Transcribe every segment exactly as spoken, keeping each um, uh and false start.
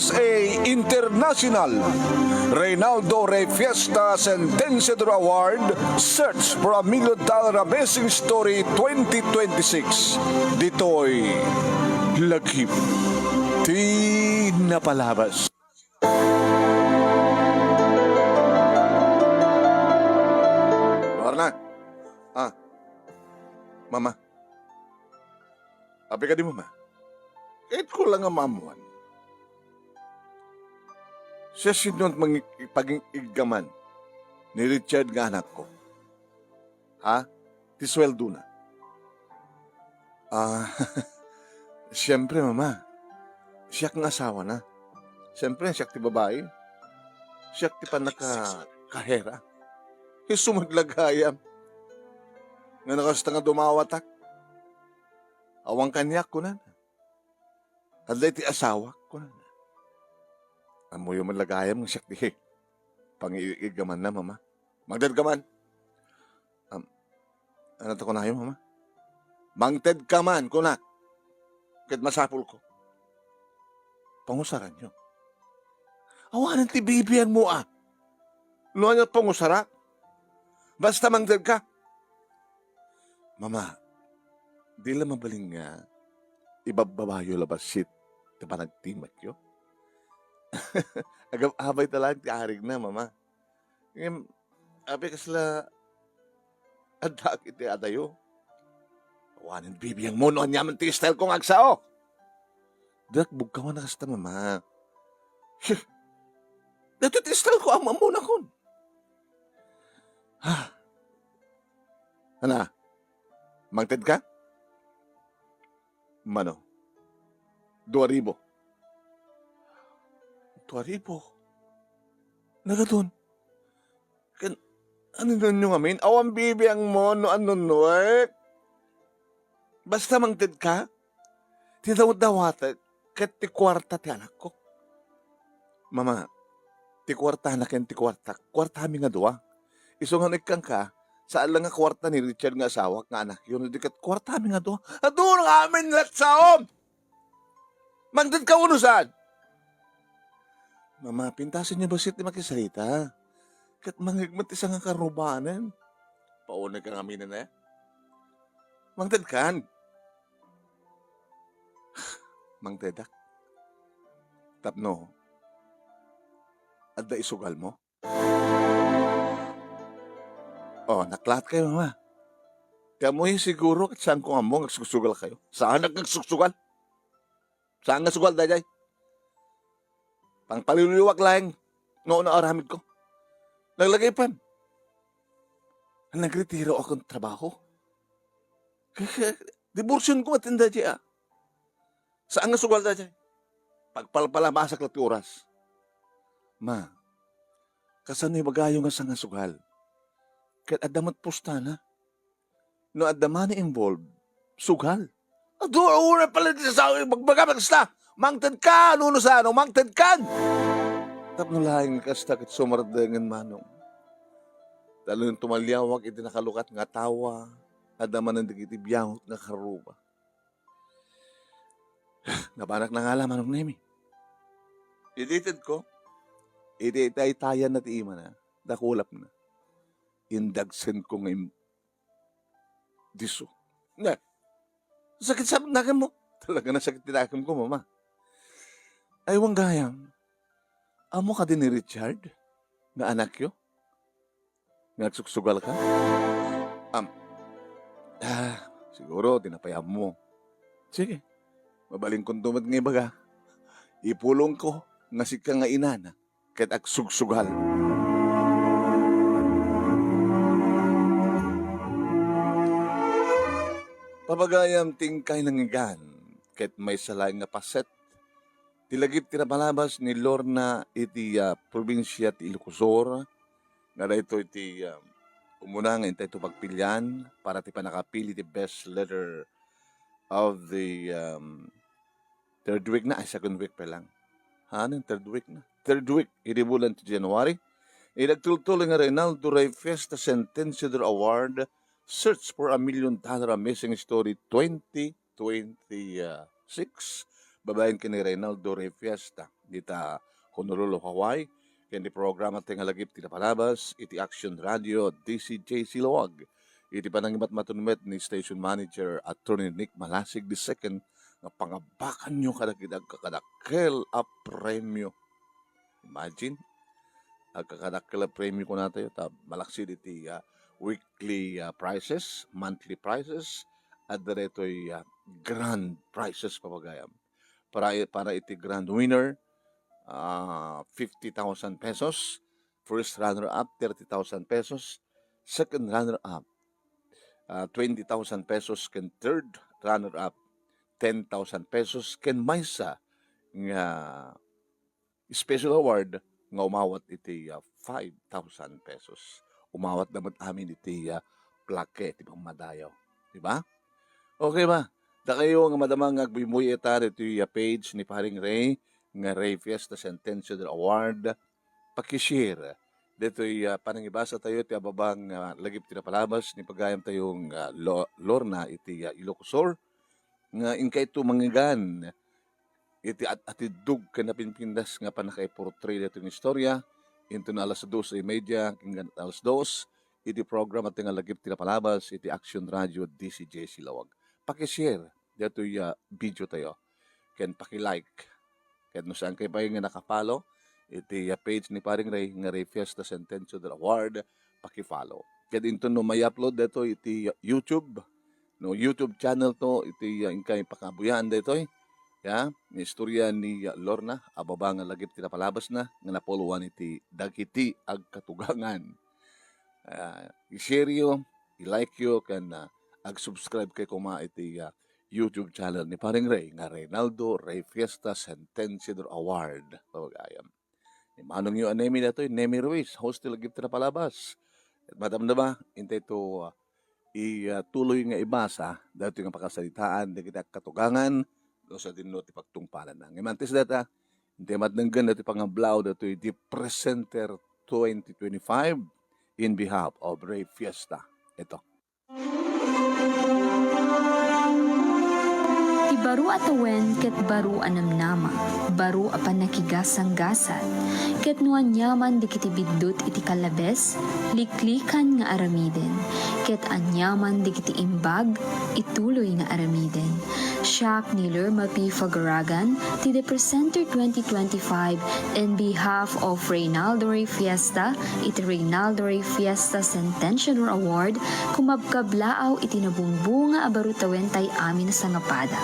A International Reynaldo Rey Fiesta Sentenciador Award, Search for a Million Dollar Amazing Story twenty twenty-six. Ditoy lagip ti napalabas. Warna. Ah. Mama. Apay kadi, Mama? Ket ko lang nga maammuan. Siasino ti mangig-, paging-iggaman ni Richard nga anakko? Ha? Ti suweldona? Ah, siempre, Mama. Siak nga asawana. Siempre, siak ti babai. Siak ti pannaka-, kahera. Isu met la gayam. Nga nakasta nga dumawatak. Awan kaniak, kunana. Adda iti asawak, kunana. Ammoyo met la gayam nga siak ti pangiiggamanna, Mama. Mangtedka man. Am, ano ta kunayo, Mama? Mangtedka man, kunak. Ket masapulko. Pangusaranyo. Awanen ti bibiangmo, a. No ania pangusarak? Basta mangtedka. Mama, di la mabalin nga ibabbabayo la bassit ti panagtimakyo? Agab-abay ta laeng ti arigna, Mama. Ngem, apay kasla addaak iti adayo? Awanen bibiangmo no aniaman ti style ko nga agsao. Diak bugkawan a kasta, Mama. Shh! Daytoy ti style ko, am-ammonakon. Ha? Ana, mangted ka? Mano? Dua ribu. Dua ribu? Nagadun. Kan, ano nun yung amin? Awan bibiangmo no anun, eh? Basta mangted ka, ti dawdawatek ket ti kuarta ti anakko. Mama, ti kuartana ken ti kuartak, kuartami nga dua. Isu nga no ikkanka, saan la nga kuarta ni Richard nga asawak nga anakyo, no di ket kuartami nga dua. Adu nga amin nga saom! Mangted ka wenno saan? Mama, pintasenyo bassit ti makisarita. Ket mangngeg met ti sangakarrubanen. Paunay ka nga aminen, eh. Mangted kan. Mangtedak. Tapno, adda isugalmo? Oh, naklaat kayo, Mama. Kamoy siguro ket saan ko ammo nga agsugsugal kayo. Saanak nga agsugsugal? Saan nga sugal daydiay? Pangpaliwliwak laeng no, no aramid ko. Laglagipem. Nagretiro akon trabaho. Divorsion ko met daydiay, a. Saan nga sugal daydiay? Pagpalpalamasak la ti oras. Ma, kasano ibagayo nga saan nga sugal? Ket adda met pustana. No adda money involved, sugal. Adu, una pala ti sao, ibagbaga met kasta. Mangted ka, no, no, saan, mangted kan. Tapno laeng kasta ket sumardengen, Manong. Talon tumaliawak iti nakalukat nga tawa, adda manen dagiti biangot nga karruba. Nabanak na nga la, Manong Nemi. Iti itedko, iti itaytayanna ti imana, dakulapna. Indagsenko nga im-, disso. Ne, sakit sa nakemmo. Talaga nasakit ti nakemko, Mama. Ay, wan gayam. Ammo kadi ni Richard nga anakyo? Nga agsuksugal ka? Am, ah, siguro, di na pay ammo. Sige, mabalinkonto met nga ibaga. Ipulongko nga sika nga inana ket agsugsugal. Papagayam ti inkay nangngegan, ket maysa laeng nga paset ti lagip ti napalabas ni Lorna iti, ah, probinsia ti Ilocos Sur, nga daytoy ti, ah, umuna nga intay to pagpilian para ti pannakapili ti best letter of the, um, third week na, ay, second week pa lang. Hanen, third week na. Third week, idi bulan ti January. Iti agtultuloy nga Reynaldo Rey Fiesta Sentenciador Award, Search for a Million Dollar Amazing Story twenty twenty-six. babaen ken ni Reynaldo Rey Fiesta, dita Honolulu, Hawaii, ken ti programa ti nga lagip ti napalabas iti Action Radio, D C J C Laoag. Iti panangimatmaton met ni Station Manager Attorney Nick Malasig the second, nga pangabakanyo kadagiti agkakadakkel a premio. Imagine, agkakadakkel a premio kunatayo, ta malaksid iti, ah, weekly, ah, prizes, monthly prizes, at daytoy, ah, grand prizes, papagayam. Para, para iti grand winner, ah, fifty thousand pesos, first runner-up, thirty thousand pesos, second runner-up, ah, twenty thousand pesos, ken third runner-up, ten thousand pesos, ken maysa nga special award nga umawat iti, ah, five thousand pesos. Umawatda met amin iti, ah, plaque ti pammadayo. Di ba? Okay ba? Dakayo nga madama nga agbuybuyta ditoy, ah, page ni Paring Ray nga Ray Fiesta Sentencio del Award, paki-share. Ditoy, ah, panangibasa tayo ti ababa nga lagip ti napalabas ni pagayam tayo nga Lo-, Lorna iti, ah, Ilocos Sur nga inkayto mangigan iti at-, atiddog ken napinpindas nga pannakaiportray daytoy nga istorya, inton alas dos y media ken alas dos, iti programa ti nga lagip ti napalabas iti Action Radio D C J C Laoag. Paki-share daytoy a video tayo, ken paki-like. Ket no saan kayo pay nga naka-follow iti, ah, page ni Paring Ray nga Ray Fiesta Sentencio del Award, paki-follow. Ket inton no may upload daytoy iti, ah, YouTube, no, YouTube channel to, iti, ah, inkay pakabuyaan daytoy, ya, nga istorya ni, ah, Lorna, ababa nga lagip ti napalabasna, nga napulowan iti dagiti agkatugangan. Ah, i-share yo, i-like yo, ken, ah, ag-subscribe kay koma iti, ah, YouTube channel ni Paring Ray nga Reynaldo Ray Fiesta Sentencio del Award. Pagayam. Ni manong yo a Nemi datoy, Nemi Ruiz, host ti lagip ti napalabas. Ket madamdama, intay to, ah, i, ah, tuloy nga ibasa, datoy nga pakasaritaan, dagiti agkatugangan, no sadino ti pagtungpalanna. Ngem antes data, intay madenggen datoy pangablaaw, datoy The Presenter twenty twenty-five in behalf of Ray Fiesta. Ito. Ti baro a tawen ket baro a namnama, baro a pannakigasanggasat, ket no aniaman dagiti biddut iti kallabes, liklikan nga aramiden, ket aniaman dagiti imbag, ituloy nga aramiden. Siak ni Lerma P. Fagaragan, ti The Presenter twenty twenty-five, in behalf of Reynaldo Rey Fiesta, iti Reynaldo Rey Fiesta Centennial Award, kumabkablaaw iti nabungbunga a baro tawentay amin a sangapada.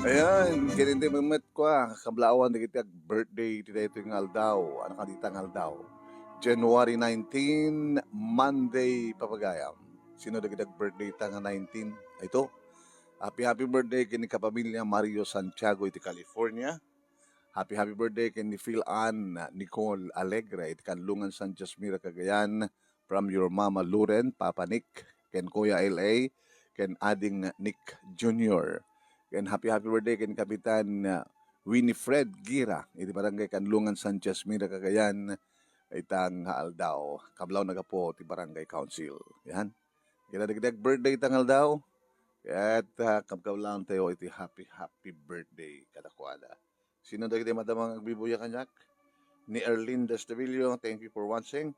Ayan, ket inti met kua, kablaawan dagiti ag-birthday iti daytoy nga aldaw. Ano ka dita nga aldaw? January nineteen, Monday, papagayam. Sino dagiti ag-birthday ta nga nineteen? Ito, happy, happy birthday ken ni kapamilya Mario Santiago iti California. Happy, happy birthday ken ni Phil Ann Nicole Alegre iti Kanlungan San Jasmira, Cagayan, from your Mama Luren, Papa Nick, ken Kuya L A, ken Ading Nick Junior. Ken happy, happy birthday ken Kapitan, uh, Winifred Gira iti Barangay Kanlungan San Jasmira, Cagayan, ita nga aldaw. Kablaaw nagapu ti Barangay Council. Yan. Ket dagiti ag-birthday ita nga aldaw, ket, ah, kabkablaantayo iti happy, happy birthday kadakuada. Sino dagiti madama nga agbibuya kaniak? Ni Erlinda Estavillo, thank you for watching.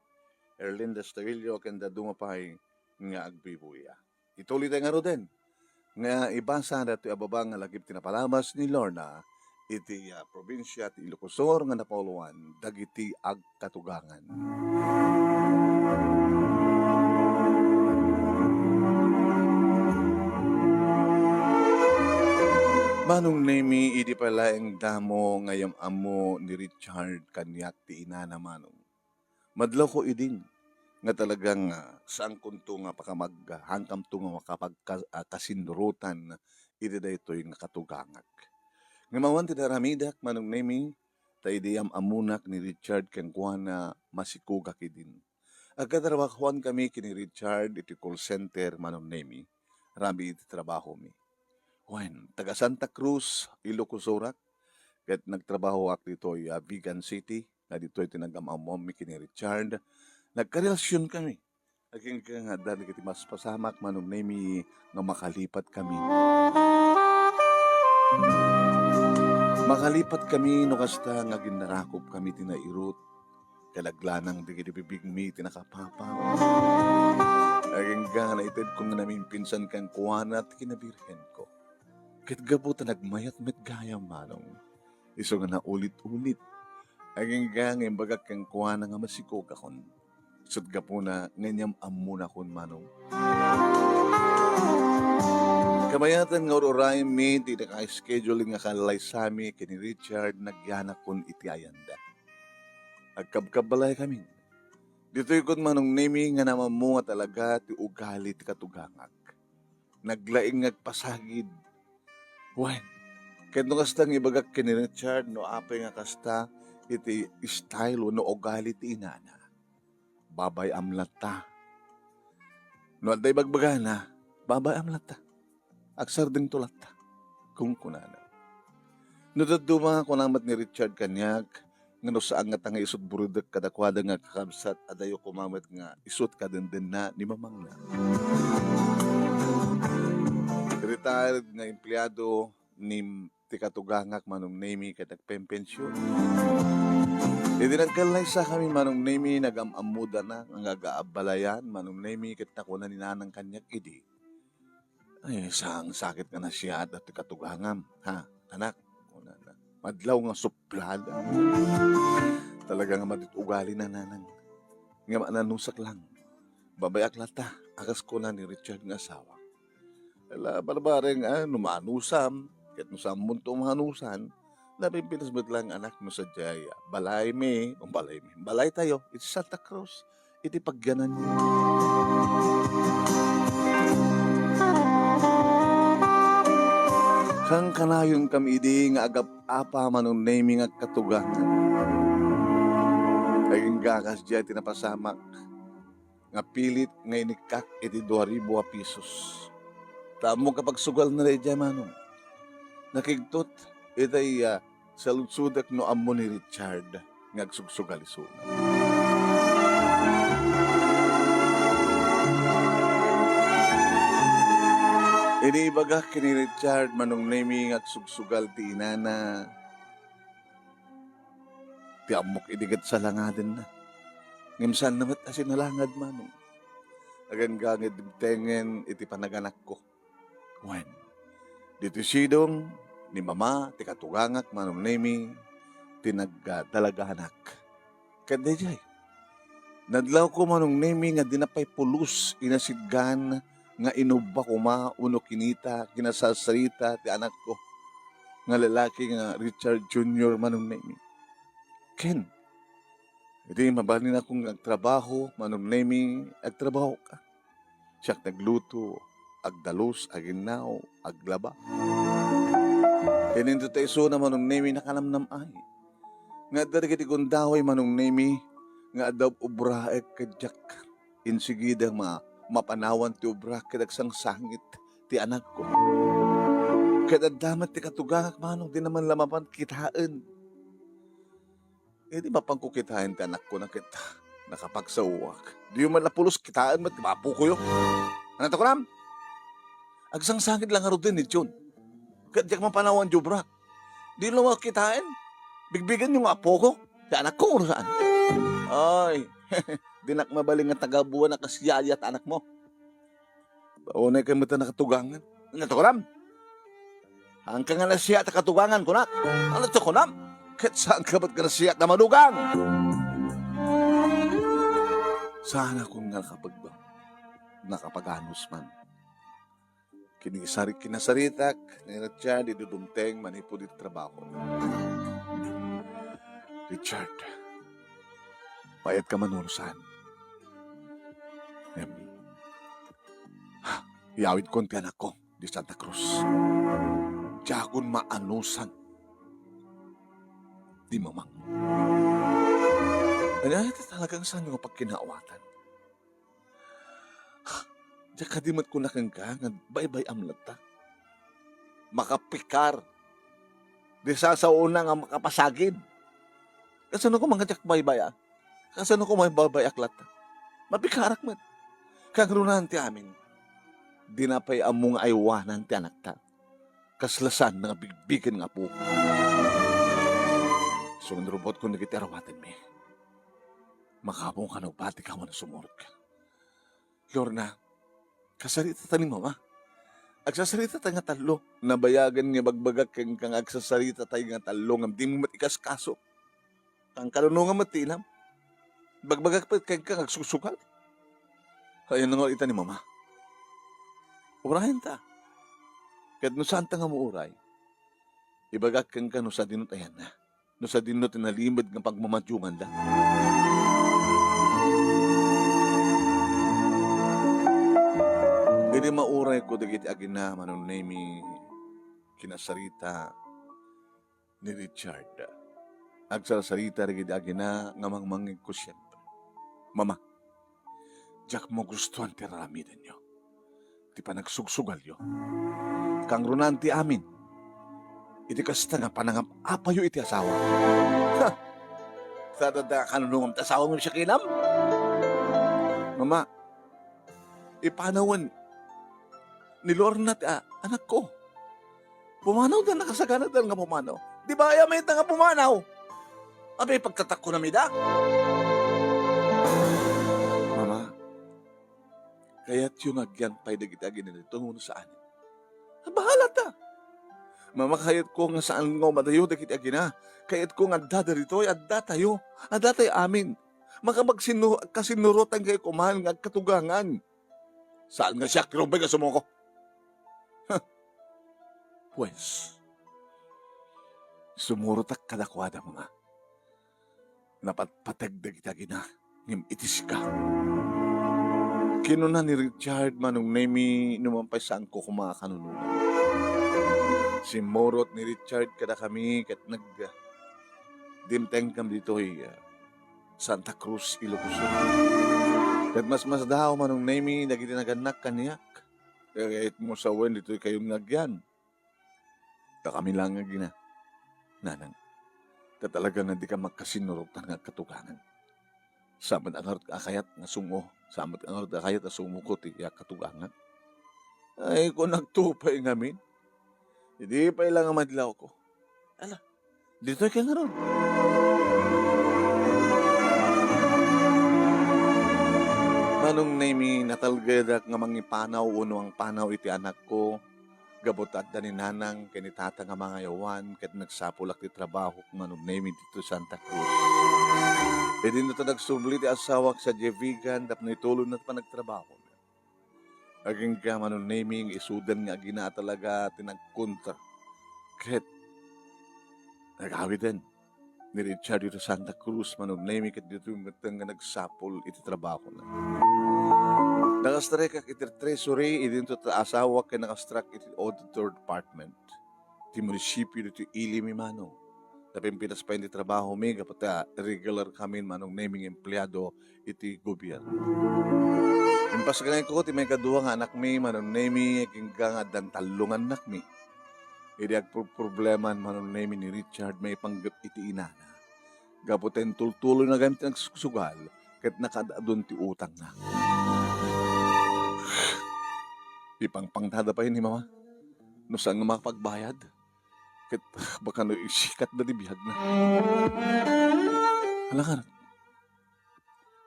Erlinda Estavillo, ken dadduma pay nga agbibuya. Ituloy tayo ngaruden nga ibasa datoy ababa nga lagip ti napalabas ni Lorna iti, ah, probinsia ti Ilocos Sur nga napauluan dagiti agkatugangan. Manong Nemi, idi pay laeng damo nga yam-ammo ni Richard kaniak ti inana, Manong. Madlawko idin nga talagang, ah, saankonto nga pakamag-, haankamto nga makapagka-, ah, kasinrutan iti daytoy nga katugangak. Ngem awan ti naramidak, Manong Nemi, ta idi am-ammonak ni Richard kenkuana, masikogak idin. Agkatrabahoan kami ken ni Richard iti call center, Manong Nemi, rabii iti trabahomi. Wen, taga Santa Cruz, Ilocos Sur-ak, ket nagtrabahoak ditoy, ah, Vigan City, nga ditoy ti nagam-ammoanmi ken ni Richard. Nagkarelasyon kami. Agingga nga adda dagiti maspasamak, Manong Nemi, nga makalipat kami. Makalipatkami no kasta nga aginnarakopkami ti nairut, ket aglanang dagiti bibigmi ti nakapapaw. Agingga nga naitedko nga namimpinsan kenkuana ti kinabirhenko. Ket gapu ta nagmayat met gayam, Manong, isu nga naulit-ulit. Agingga nga imbagak kenkuana nga masikogakon. Isut' gapuna nga inyam-ammonakon, Manong. Kabayatan nga ur-urayemmi ti naka-schedule nga kallaysami ken ni Richard, nagyanakkon iti ayanda. Agkabkabbalaykami. Ditoykon, Manong Nemy, nga namammo nga talaga ti ugali ti katugangak. Naglaing nga agpasagid. Wen, ket no kasta nga ibagak ken ni Richard, no apay nga kasta iti style wenno ugali ti inana, babay-am latta. No adda ibagbagana, babay-am latta. Agsardengto latta, kunkunana. No dadduma, kuna met ni Richard kaniak, nga no saan ngata nga isut' buredek kadakuada nga kakabsat, adayo koma met nga isut' kadendenna ni mamangna. Retired nga empleado ni ti katugangak, Manong Nemy, ket nagpenpension. Idi nagkallaysakami, Manong Nemy, nagam-ammodana nga agaabalayan, Manong Nemy, ket nakuna ni nanang kaniak idi, "Ay, sangsakit nga nasiaat ti katugangam, ha, anak?" kunana. "Madlaw nga suplada. Talaga nga madit ugalina, nanang. Ngem ananusak lang. Babayak latta, a kas kuna ni Richard nga asawa." Ala, barbareng, a, no maanusam, ket no saanmonto maanusan, napimpitas met lang, anak, no sadiay balaymi, balaymi, balaytayo iti Santa Cruz, iti pagyananyo. Kankanayonkami idi nga agap-apa, Manong Nemy, nga katugangan. Agingga kasdiay ti napasamak nga pilit nga inikkak iti dua ribu a pisos. Ta ammok a pagsugalna daydiay, Manong. Nakigtot itay, a, saludsodek no ammo ni Richard nga agsugsugal isuna. Idi ibagak ken ni Richard, Manong Nemy, nga agsugsugal ti inana, ti ammok idi ket salangadenna. Ngem saanna met a sinalangad, Manong. Agingga nga dimtengen iti panaganakko. Wen, ditoy sidong ni mama ti katugangak, Manong Nemy, ti nagdalaganak. Ket daydiay, nadlawko, Manong Nemy, nga dina pay pulos inasidgan nga inubba koma wenno kinita, kinasarsarita ti anakko nga lalaki nga Richard Junior, Manong Nemy. Ken, idi mabalinakon nga agtrabaho, Manong Nemy, agtrabahoka. Siak nagluto, agdalus, aginnaw, aglaba. Ken intoy ta isuna, Manong Nemy, nakanamnam-ay nga adda dagiti gundaway, Manong Nemy, nga adda ubraek ket diak insigida ma-, mapanawan ti obra ket agsangsangit ti anakko. Ket adda met ti katugangak, Manong, dina man la mapan kitaen. Idi mapanko kitaen ti anakko na ket nakapagsaoak. Diyo man la pulos kitaen met ti apokoyo. Ania ti kunam? Agsangsangit la ngaruden ni Jun. Ket diak mapanawan ti obrak. Diyo la kitaen? Bigbigenyo nga apoko ti anakko, wenno saan? Ay, dinak mabalin nga tagabuan a kas yaya ti anakmo. Unay kami ta nakatugangan. Ania ti kunam? Saanka nga nasiaat a katugangan, kunak. Ania ti kunam? Ket saanka met nga nasiaat a madugang? Saanakon nga nakapagba-, nakapaganus man. Kinisari-, kinasaritak ni Richard idi dumteng manipud iti trabaho. Richard, bayadka man wenno saan? Em, iyawidkon ti anakko di Santa Cruz. Diakon maanusan di mamang. Ania ti talagang saanyo nga pagkinaawatan? Diak kadi met kuna kenka nga baybay-am latta. Makapikar. Di sasaona nga makapasagid. Kasano koma nga diak baybay-a? Kasano koma baybay-ak latta? Mapikarak met. Kangrunaan ti amin. Dina pay ammo nga aywanan ti anakta. kasla saan nga bigbigen nga apo. Sumangrubotkon dagiti arawatenmi. Makaammoka no bati ka wenno sumurotka. Lorna, kasaritata ni Mama. Agsasarita tayo nga tallo. Nabayagen nga ibagbagak kenka nga agsasarita tayo nga tallo ngem dimo met ikaskaso. Kankanunongan met ti inam. Ibagbagak met kenka nga agsusugal. Ayan nga ita ni Mama. Urayen ta. Ket no saan ta nga muuray, ibagak kenka no sadino ti ayanna. No sadino ti nalimed nga pagmamadionganda. Idi maurayko dagiti agina, Manong Nemy, kinasarita ni Richard. Agsarsarita dagiti agina nga mangmangngegko siempre. Mama, diak magustuan ti ar-aramidenyo. Ti panagsugsugalyo. Kangrunaan ti amin. Iti kasta nga panangap-apayo iti asawa. Ha! Sadada kanunongam ti asawam nga siak inam? Mama, ipanawen ni Lorna ti a-, anakko. Pumanaw da, nakasagana da nga pumanaw. Di ba, ay, amay ta nga pumanaw? Abi, pagtatakko na mida? Mama, kayatyo nga agyan pay dagiti agina dito, no saan? Bahala ta. Mama, kayatko nga saan nga umadayo dagiti agina. Kayatko nga adda da ditoy, adda tayo. Adda tayo amin. Makapagsinno-, kasinnurotan kayo kuman nga agkatugangan. Saan nga siak ti rumbeng a sumuko? Huh. Pues, sumurotak kadakuada, Mama. Napatpateg dagiti agina, ngem itiska. Kinuna ni Richard, Manong Nemy, no man pay saanko koma a kanunongan. Simmurot ni Richard kadakami ket nag-, dimtengkami ditoy, ah, Santa Cruz, Ilocos Sur. Ket masmasdaaw, Manong Nemy, dagiti nagannak kaniak. Kayatmo sawen ditoy kayon nga agyan. Dakami laeng nga agina, Nanang. Ta talaga nga dika magkasinnurotan nga agkatugangan. Saan met a ngarud a kayat nga sum-, saan met a ngarud a kayat a sumuko ti agkatugangan. Ay, kunak to pay ngamin. Idi pay la nga madlawko. Ala, ditoy ka ngarud. Manong Nemy, natalgedak nga mangipanaw wenno mangpanaw iti anakko. Gapu ta adda ni Nanang ken ni Tata nga mangayawan ket nagsapulak ti trabahok, Manong Nemy, ditoy Santa Cruz. Idinto ta nagsubli ti asawak sadiay Vigan tapno itulonna ti panagtrabaho. Agingga, Manong Nemy, nga isudan nga agina a talaga ti nagkontra. Ket nagawiden ni Richard ditoy Santa Cruz, Manong Nemy, ket ditoy metten nga nagsapul iti trabahona. Nakastrikak iti treasury, idinto ta asawak ken nakastrak iti auditor department ti munisipio ditoy Ili, Manong. Napimpitas pay ti trabahomi gapu ta regular kami, Manong Nemy, nga empleado iti gobierno. Impaskanayko ti maikadua nga anakmi, Manong Nemy, agingga nga addan tallo nga annakmi. Idi agpurprobleman, Manong Nemy, ni Richard maipanggep iti inana. Gapu ta intultuloyna gayam ti nagsusugal ket nakaad-adun ti utangna. Ipangpangtada pay ni Mama no saan nga makapagbayad. Ket baka no isikatda ti biagna. Hala ngarud.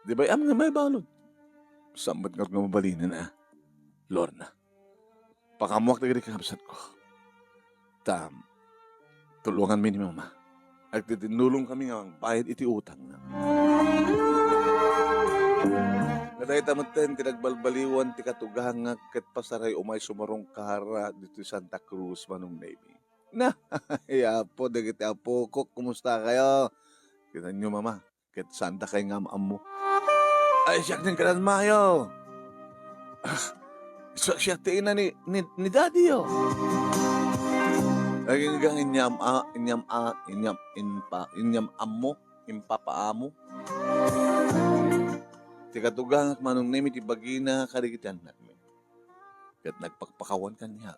Di bay-am nga maibalud? Saan met ngarud nga mabalinen a, Lorna? Pakaammoak dagiti kakabsatko. Ta, tulonganmi ni Mama. Agtitinnulongkami nga mangbayad iti utangna. Kadayta metten ti nagbalbaliwan ti katugangak ket pasaray umay sumarungkara ditoy Santa Cruz, Manong Nemy. Na, ya Apo, dagiti apokok, kumusta kayo? Kita nyo, Mama, ket saan dakay nga am-ammo. Ay, siak ni Gran Mayo. Ah, siak, siak ti ina ni, ni, ni Daddy, oh. Agingga inyam a, inyam a, inyam, inpa, inyam ammo, impapaamo. Ti katugangak, Manong Nemy, ti bagina kadagiti annakmi. Ket nagpakpakawan kaniak.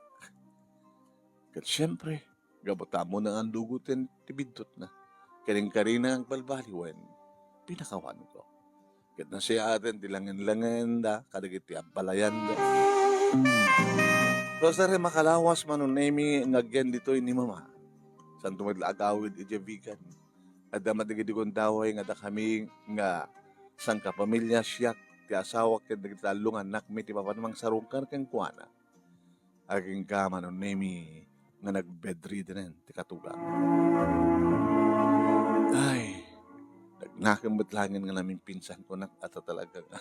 Ket siempre, gapu ta ammona nga andugoten ti biddutna. Ket inkarina nga agbalbaliwen, pinakawanko. Ket nasiaten ti langen-langenda kadagiti abbalayanda. So, sir, makalawas, Manong Nemi, nga agyan ditoy ni Mama. Santo met la agawid iti bigan. Adda met dagiti gundaway nga dakami nga sangkapamilya, siak, ti asawak, ken dagiti tallo nga annakmi ti mapan mangsarungkar kenkuana. Agingga, Manong Nemi, nga nag-bedridden ti katugang. Ay, nagnakem met laeng nga namimpinsan kunak, ata talaga nga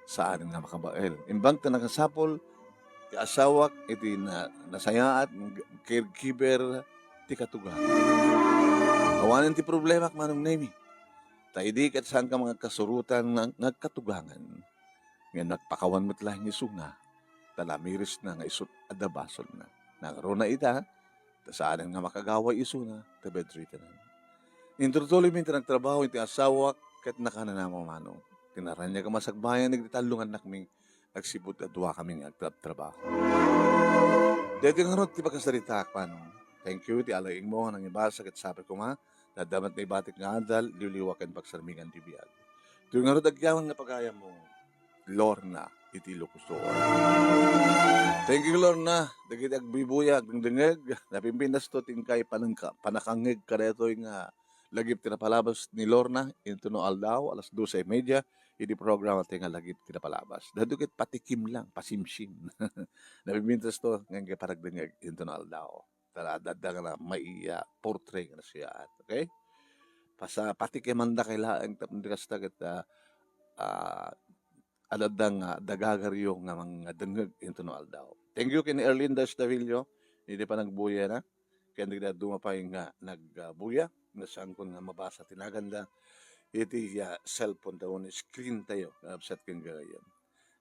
saan nga makabael. Imbag ta nakasapul ti asawak iti na-, nasayaat nga caregiver ti katugang. Awanen ti problemak, Manong Nemi. Ta idi ket saanka nga agkasurotan nga, nga agkatugangan, ngem nagpakawan met laeng isuna, ta namirisna nga isut' adda basolna. Nangruna ita, ta saanen nga makagaway isuna, ta bedridden. Inturtuloymi ti nagtrabaho iti asawak ket nakanana, Manong. Tinaraniag a masagbayan dagiti tallo nga annakmi, agsipud a duakami nga agtrabtrabaho. Daytoy ngarud ti pakasaritaak, Manong. Thank you iti alaingmo nga nangibasa ket sapay koma, ta adda met naibatik nga adal, liwliwa ken pagsarmingan ti biag. Daytoy ngarud agyaman nga pagayammo, Lorna iti Ilocos Sur. Thank you, Lorna. Dagiti agbubuya, agdengdengngeg, napimpintasto ti inkay panangka-, panakangngeg kadaytoy nga lagip ti napalabas ni Lorna, Intono Aldaw, alas doce y media, iti programa ti nga lagip ti napalabas. Daytoy ket patikim lang, pasimsim. Napimpintasto nga inkay panagdengngeg, Intono Aldaw. Tara, adda nga na, maiya, portray nga nasayaat. Okay? Pasa-, patikimandakay laeng tapno di kasta ket, ah, ah, adda nga dagagaryo nga mangdengngeg Intono Aldaw. Thank you ken Erlinda Estavillo, iti panagbuyana. Ken dagiti dadduma pay nga nagbuya, nga saankon nga mabasa ti naganda iti, ah, cellphone tayo, ni screen tayo, nga upset ken gagayyem.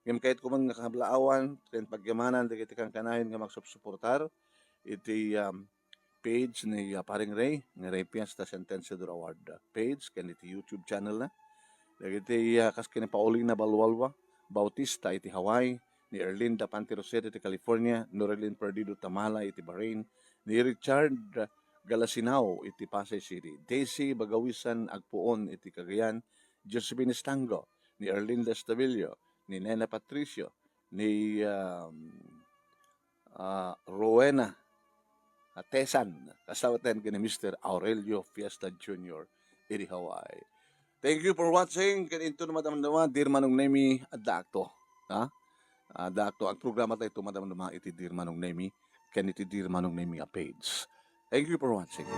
Ngem kayat ko man nga kablaawan, ken pagyamanan dagiti kankanayon nga magsupsuportar iti, um, page ni, ah, Paring Ray, ni Ray Fiesta Sentenciador Award, ah, page, ken iti YouTube channel na. Dagiti, ah, kas ken ni Paulina Balwalwa Bautista iti Hawaii, ni Erlinda Pantirosete iti California, Norelin Perdido Tamala iti Bahrain, ni Richard Galasinao iti Pasay City, Daisy Bagawisan Agpuon iti Cagayan, Josephine Estango, ni Erlinda Estavillo, ni Nena Patricio, ni, um, ah, Rowena Atesan, kasawitan ken ni Mister Aurelio Fiesta Junior iti Hawaii. Thank you for watching. Ken intono madamdama, Dear Manong Nemi, addaakto. Ha? Addaakto. Ang programa tayo ito, madamdama, iti Dear Manong Nemi, ken iti Dear Manong Nemi a page. Thank you for watching.